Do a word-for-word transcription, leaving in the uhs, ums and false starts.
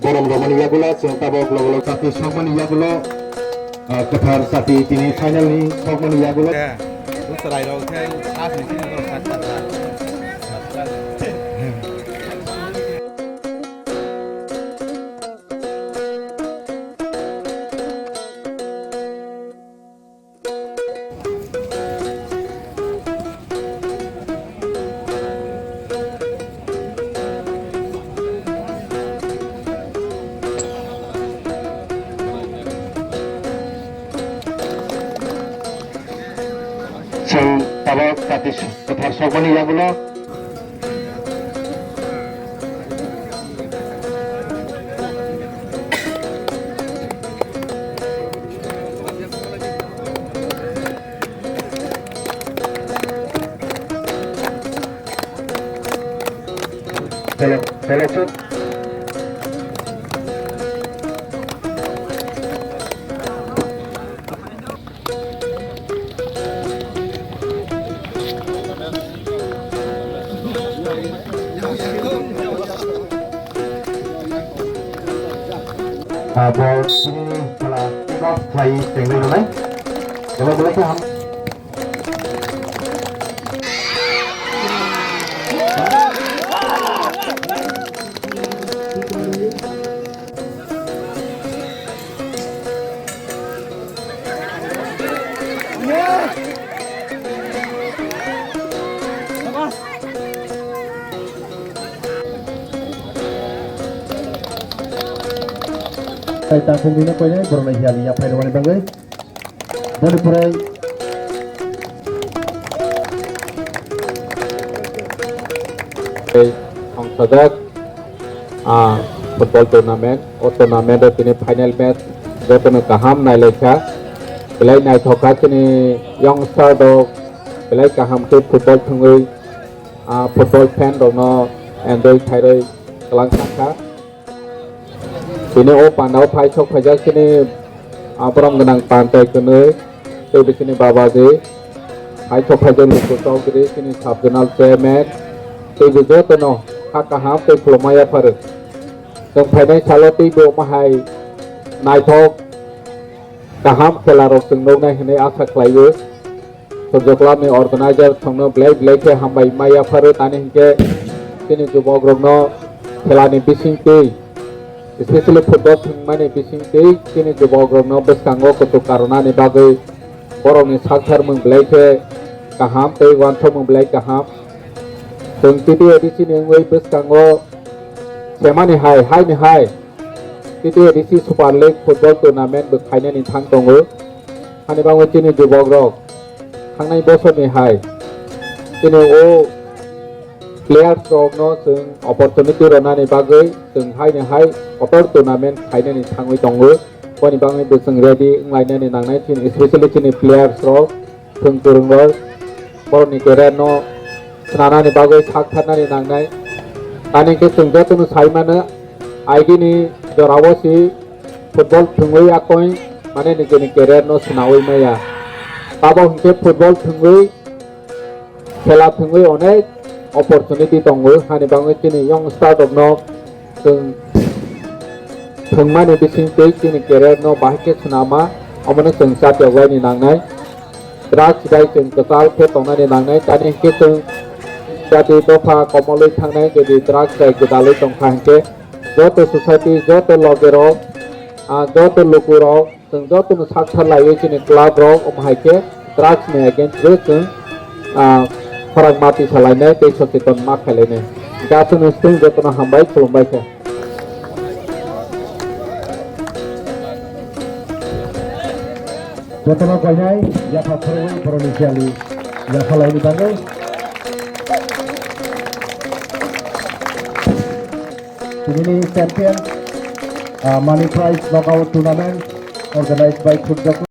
Borom romani yagulo, chwng tabok logo logo chati sokmani yagulo, ah, kwthar chati tini final ni sokmani yagulo. Eh, bwswrai rok khe sak ni simi borok sak sak sak. Chwng tabok chati kwthar sokmani yagulo. Hello, hello, sir. Ah, bo sini pala kick off khlai tengwi rwnai. Belai belai khe ham. Tai takhuk nino koinai borok nai hiya liya phai rwmani bagwi. Boni pore. Tei thongthajak, ah, football tournament, o tournament o tini final match jotono kaham nailaikha. Belai naithok kha chini youngster rok, belai kaham khe football thwngwi, ah, football fan rokno enjoy khairwi kwlangkha. Tini o pandao phai sok phaijak chini, ah, borom gwnang panchai kwnwi, tei bo chini babaji, phai sok phaijak Luku Chowdhury, chini sub zonal chairman, tei bo jotono kha kaham tei khulumma yapharwi. Chwng phainai salo tei bo omo hai naithok kaham khela rok chwng nuknai hwnwi asa khlaio. Sujoklamni organizer thongno belai belai khe hambai ma yapharo, tani hinkhe chini jubokrokno khelani bisingtwi, especially football thwngmani bisingtwi chini jubokrokno bwskango kuchuk karwnani bagwi borokni saktharmung belai khe kaham tei uansukmung belai kaham. Chwng T T A D C ni wngwi bwskango semani hai, haini hai T T A D C Super League football tournament bo khainani thang tongo. Hani bagwi chini jubokrok thangnai bosorni hai chini o players rokno chwng opportunity rwnani bagwi chwng haini hai kotor tournament khainani thangwi tongo. Boni bagwi bo chwng ready wnglainani nangnai chini, especially chini players rok, chwng kwrwngrok borokni career no swnamnani bagwi sak tharnani nangnai. Tani khe chwng jotono sai mano, agini jorao si football thwngwi yakoi mane nijini career no swnawi maya. Abo hinkhe football thwngwi, khela thwngwi onek opportunity tongo, hani bagwi chini youngster rokno chwng thwngmani bisingtwi chini career no bahai khe swnama, omono chwng chatiyakwlaini nangnai. Drugs bai chwng kwchal khe tongnani nangnai, tani hinkhe chwng jati dopha komolwi thangnai, jodi drugs bai gwdalwi tongkha hinkhe joto society, joto logerok, ah, joto lukurok, chwng jotono sak salaiwi chini club rok omo hai khe drugs ni against o chwng, ah, khorang mati salainai tei socheton ma khailainai. Gasuni swtwng jotono hambai khulumbai kha. Jotono koinai yapha phurwi boroni jali yapha laini bagwi. Tinini champion, ah, money prize knockout tournament organized by Khurjak.